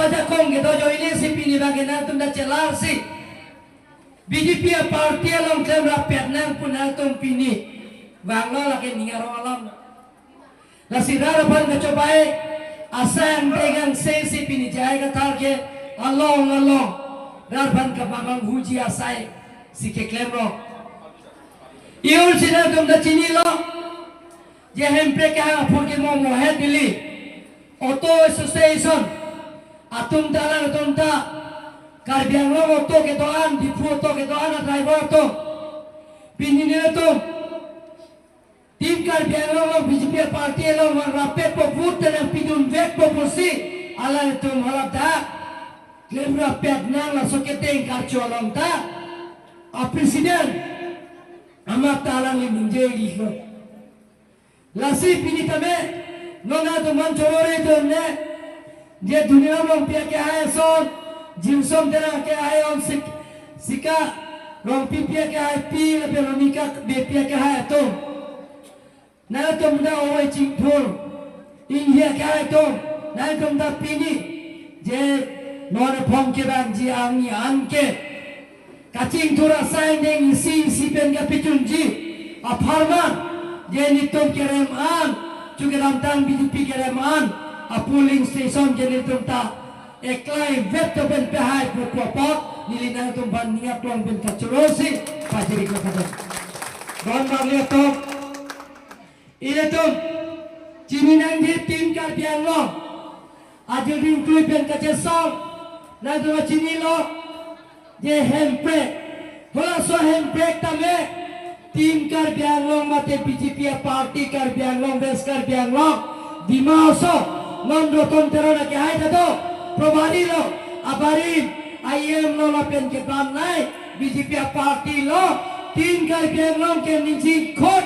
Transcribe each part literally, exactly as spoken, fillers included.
Jakong kedo ajoine si pini abang ke nangtum ta chelar si B J P aparty along klemrappet nang pu nangtum pini vanglo lake ning arong alam. Lasi rat aphan kachobai asai angdeng angse si pini J I Kathar ke along along rat aphan kabang huji asai si keklemlo. Iul si nangtum ta chinilo, je Hemprek kehang apor ke mo Mohet Dili Auto Association atum ta, alanglitum ta Karbi Anglong auto kedo-an, Diphu auto kedo-an a-driver atum, pini nelitum Team Karbi Anglong along B J P aparty along vangrappetpo, vote ta nangpidunvekpo pusi alanglitum haladak klemrappet nang. Laso kedeng karcho along ta a-president amat ta alangli ningje iklo. Lasi pini tame non atum man chorore donne, je Duniram Rongpi akehai ason, Jimson Terang akehai on sik, Sika Rongpipi akehai pi, lapen Ronika Beypi akehai atum, nangtum ta ove chingthur, inghia akehai atum, nangtum ta pini je non aphong kevangji arni an ke kachingthur asai angdeng isi isi pen kapachunji apharman, je nelitum kerem an, chu kedamtang B J P kerem an a-polling station ke nelitum ta eklai vet to pen pehai pu apot neli nangtum aphan ning aklong pen kachoro si pajiriklo kadam. Don marli atum, ilitum chini nangji Team Karbi Anglong ajir dingklui pen kachesong, nangtum chinilo, je Hemprek, halaso Hemprek tame Team Karbi Anglong mate B J P aparty Karbi Anglong, West Karbi Anglong, Dima Hasao, non Roton Teron akehai ta do, Probari lo, abarim, I M lo lapen ke ban nai, B J P aparty lo, Team Karbi Anglong ke ningji khot,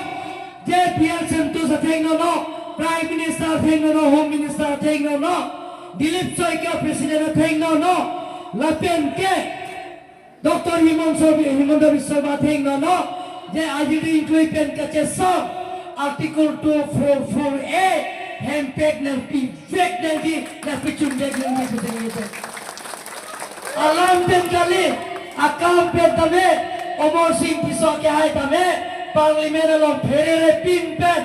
je B L Santosh athengno no, Prime Minister athengno no, Home Minister athengno no, Dilip Saikia President athengno no, lapen ke Doctor Himanta, Himanta Biswa Sarma athengno no, je ajir dingklui pen kachesong Article two four four A, Hemprek nangpivek nangji, nangpachunvek nangji pu tengte. Alam pen kali, akam pen tame, Amarsing Tisso akehai tame, Parliament along pherere pin pen,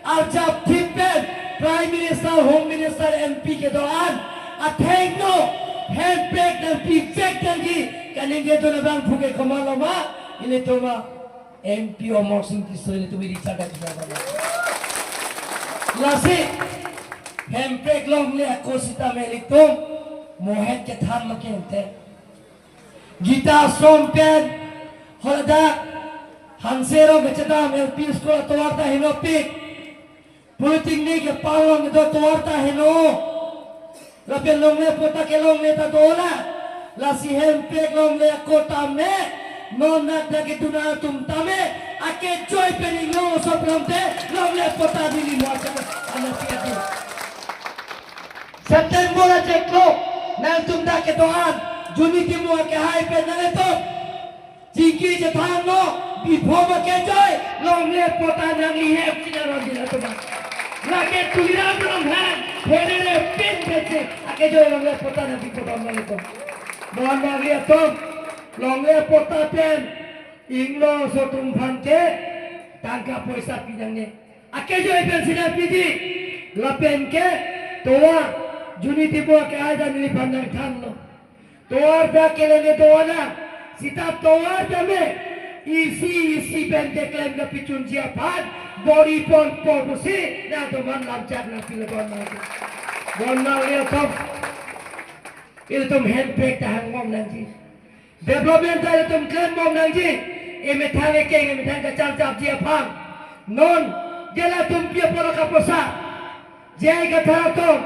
arjap thip pen, Prime Minister, Home Minister, M P kedo-an athengno Hemprek nangpivek nangji kaningje dun abang phuke komatlo ma, ilitum a-M P Amarsing Tisso ilitum iri chaga chaga. Lasi Hemprek longle ako sitame ilitum Mohet kethan lo kente. Gita Ashram pen haladak Hanse Rong kachedam L P school atovar ta henopik. Polytechnic kepalong kedo atovar ta heno. Lapen longle patta ke longle ta dolang. Lasi Hemprek longle ako tame non nat dak kedun atum tame akejoi pen inglong osopramte longle patta dili mo acha ana piatu. September achiklo nangtum dak kedo-an Juni Timung akehai pen nangtum chingki chethanlo, biphom akejoi, longle patta nangli hem kinaron dila tuma. Lake Tuliram Ronghang pherere pin pensi akejoi longle patta nangpipo dam nangtum. Don marli atum, longle patta pen inglong oso atum aphan ke tangka poisa pi nangne. Akejoi pensi nangpiji, lapen ke tovar Juni Timung akehai ta neliphan nangthanlo. Tovar ta keklem do-an, seta tovar tame isi isi pen keklem kapachunji aphan bor-i ponpo pusi nangtum aphan lamchak nangpilo don nangji. Don marli atum, ilitum Hemprek ta hangbom nangji. Development ta ilitum klembom nangji. Emethang ekeng, emethang kacharjapji aphan. Non je latum pi apor kaposa, J I Kathar atum,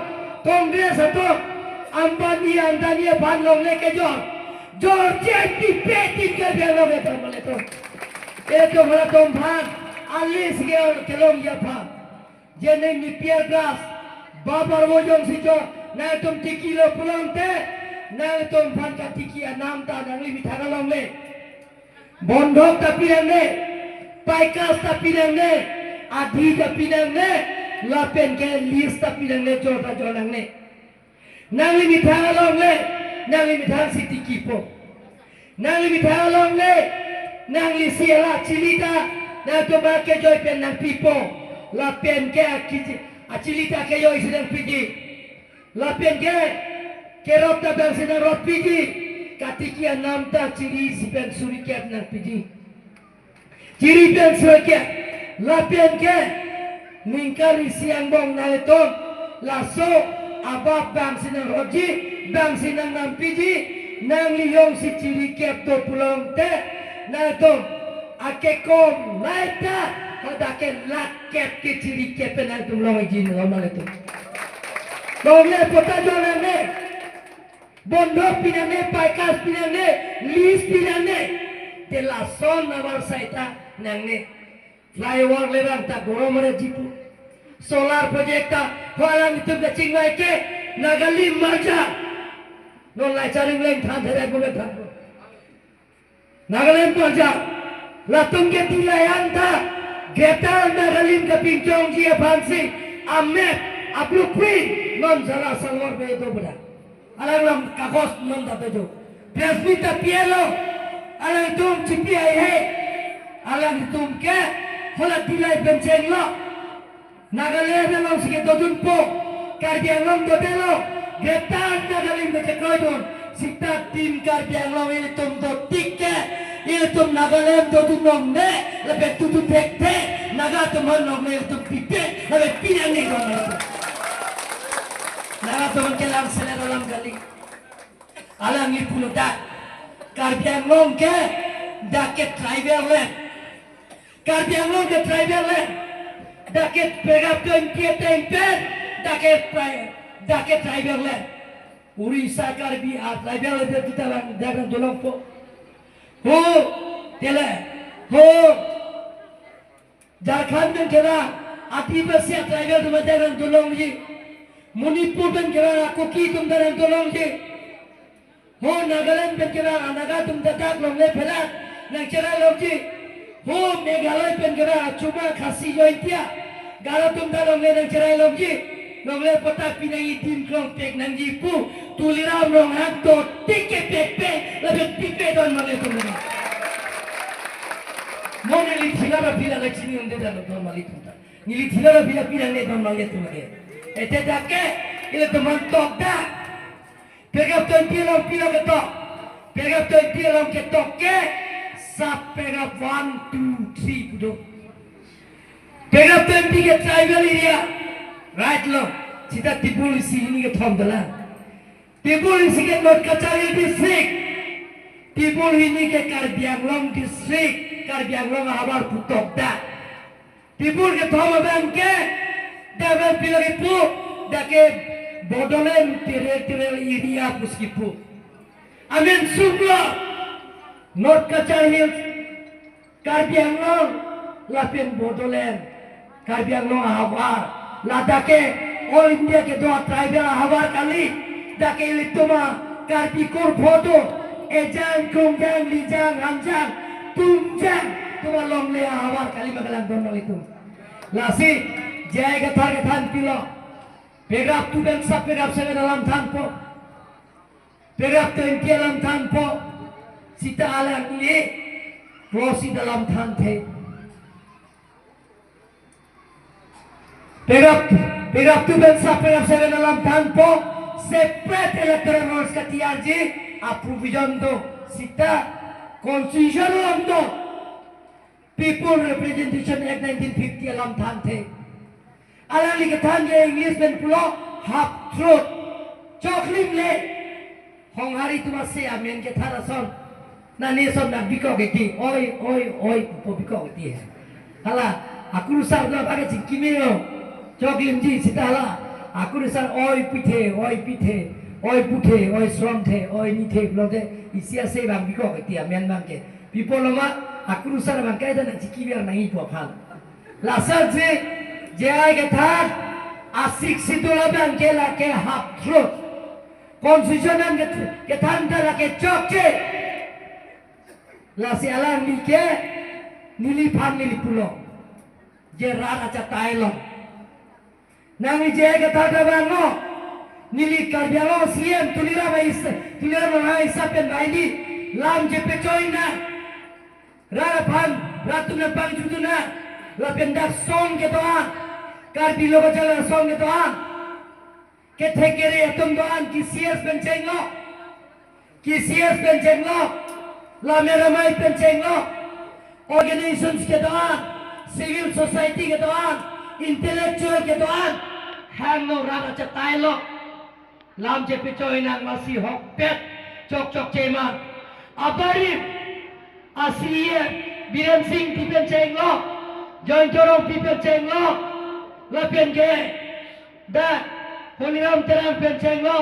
Congress atum, Ambani Adani aphan longle kejor. Jor je pipe tin ke dia longle aphan male atum. Etum halatum aphan, alis ke kelongji aphan. Je neli P R Das, Babar Bojong Sijok, nangtum tikilo pulote, nangtum aphan katiki anam ta nangli methang alongle. Bondhok ta pi nangne, paikas ta pi nangne, adhi ta pi nangne, lapen ke lease ta pi nangne, jor ta jor nangne. Nangli methang along le, nangli methang si tikipo. Nangli methang along le, nangli si ala chili ta, nangtum akejoi pen nangpipo. Lapen ke akiji, achili ta kejoi si nangpiji. Lapen ke, kerot ta bang si nangrotpiji. Katiki anam ta chiri si pen suri kep nangpiji. Chiri pen suri kep, lapen ke, ningkan isi angbong nangtum, laso abap bang si nangrotji, bang si nangnampiji, nangli jongsi chiri kep do pulote, nangtum, akekom laita, hadak ke lakh kep ke chiri kep pen nangtum longji nangtum. Longle pota jo nangne. Bondhok pinangne, paikas pinangne, lease pinangne. Te lason abar saita nangne. Flyover le rang ta gorom re jipu. Solar project ta ho alanglitum kachingvai ke Nagalim marja. Non lai charing leng than there gule than. Nagalim marja, latum ke Dillai an ta, Greater Nagalim kapinchongji aphansi, amap, ablueprint, non jala salwar pe do beda. Alanglam kagos non ta pejo. Press meet ta pielo, alangtum chipi ai he, alangtum ke, hala Dillai pen chenglo. Nagaland along si kedodunpo, Karbi Anglong dodelo, Greater Nagalim kechekroi dun, sita Team Karbi Anglong ilitum dotik ke, ilitum Nagaland dodun longle, lapen dodun thekthe, Naga atum aphan longle ilitum pipe, lapen pinangne dun ilitum. Naga atum kelang seler alam kali. Alangli pulo ta, Karbi Anglong ke, dak ke tribal land. Karbi Anglong ke tribal land. Dak ke paragraph twenty ateng pen, dak ke pri-, dak ke tribal land. Orissa Karbi a tribal land kita bang, dak nangdolongpo. Ho, tele, ho. Jharkhand pen kevang, Adivasi a tribal atum dak nangdolongji. Manipur pen kevang, Kuki atum dak nangdolongji. Ho Nagaland pen kevang, Naga atum dak longle phelak nangcherai longji. Ho Meghalaya pen kevang, Chuma, Khasi, Jaintia, Garo atum dak longle nangcherai longji. Longle pota pinangji, dim krong pek nangji pu, Tuliram Ronghang dotik ke pekpek, lapen pipe don male atum. Mo neli thila ra pila le chini unde dan don male atum ta. Neli thila ra pila pinangne don male atum ke. Ete dak ke, ilitum aphan tok dak. Paragraph twenty along pilo ketok. Paragraph twenty along ketok ke, sub paragraph one, two, three pu do. Paragraph twenty ke tribal area. Right lo. Sita Tibul isi hini kethom dolang. Tibul isi ke North Cachar Hill District. Tibul hini ke Karbi Anglong District. Karbi Anglong ahavar pu tok dak. Tibul kethom abang ke, dak abang pilo kipu, dak ke Bodoland Territorial Area pusi kipu. Amen sumlo, North Cachar Hills, Karbi Anglong, lapen Bodoland, Karbi Anglong ahavar, ladak ke All India kedo tribal ahavar kali, dak ke ilitum a Karbi kur photo, ejang, krungjang, lijang, hanjang, tungjang, atum alongle ahavar kali ma kelangdun ilitum. Lasi, J I Kathar kethan pilo. Paragraph two pen sub paragraph seven alam thanpo. Paragraph twenty alam thanpo. Sita alangli, Rosi alam thanthe. Paragraph, paragraph two pen sub paragraph seven alam thanpo, separate electoral rolls katiyarji a-provision do, sita constitution along do, People Representation Act nineteen fifty alam thanthe. Alangli kethan ke English pen pulo half truth. Choklim le. Honghari atum ase amen kethan ason. Nani ason nang bikok iti. Oi, oi, oi, pu bikok iti. Hala, akurusar do abang ke chingki me yo. Choklimji sita hala. Akurusar oi pithe, oi pithe, oi puthe, oi sromthe, oi nithe pulote. Isi ase bang bikok iti amen bang ke. Pi apotlo ma, akurusar bang ke ita nang chiki biar nang ipo aphan. Laso atsi, J I Kathar, a-Sixth Schedule abang ke lake half truth. Constitution an ke, kethan ta lake chokche. Lasi alangli ke, neliphan neli pulo. Je rat achatai lo. Nangli J I Kathar ta vanglo. Neli Karbi Anglong C M Tuliram Ronghang, Tuliram Ronghang isi pen banghini lam chepechoi nang. Rat aphan, rat atum nangpangjudu nang. Lapen dak asong kedo-an, Karbi Lo Kacharli Asong kedo-an, kethek kere atum do-an, K C S pen chenglo, K C S pen chenglo, Lammet Amei pen chenglo, organizations kedo-an, civil society kedo-an, intellectual kedo-an, hangno rat achatai lo. Lam chepechoi nang, masi ahokpet chokchok chemar. Abarim a C E M Biren Singh pi pen chenglo, Joy Terang pi pen chenglo, lapen ke dak Holiram Terang pen chenglo,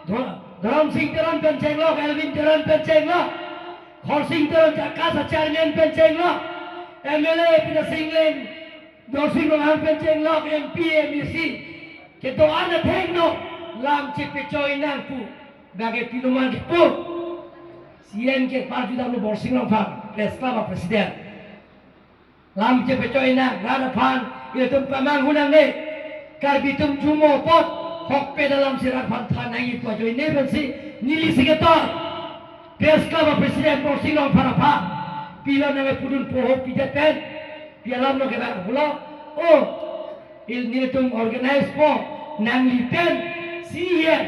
Dhor-, Dharam Singh Teron pen chenglo, Elwin Teron pen chenglo, Khorsing Teron, Jakas a chairman pen chenglo, M L A Peter Singleng, Dorsing Ronghang pen chenglo, M P, M A C kedo-an athengno lam chepechoi nang pu bage pinuman kipu. C M ke parju damlo, Borsing Longphar, Press Club a President. Lam chepechoi nang, rat aphan ilitum pamanghu nangne. Karbi atum jumo apot ahokpet alam si rat aphan than nangji pu ajoine pensi neli si ketor, Press Club a President Borsing Longphar aphan pilo nang pudun poho pidet pen, pi alam lo kevang pulo. O, il nelitum organize po, nangli pen C E M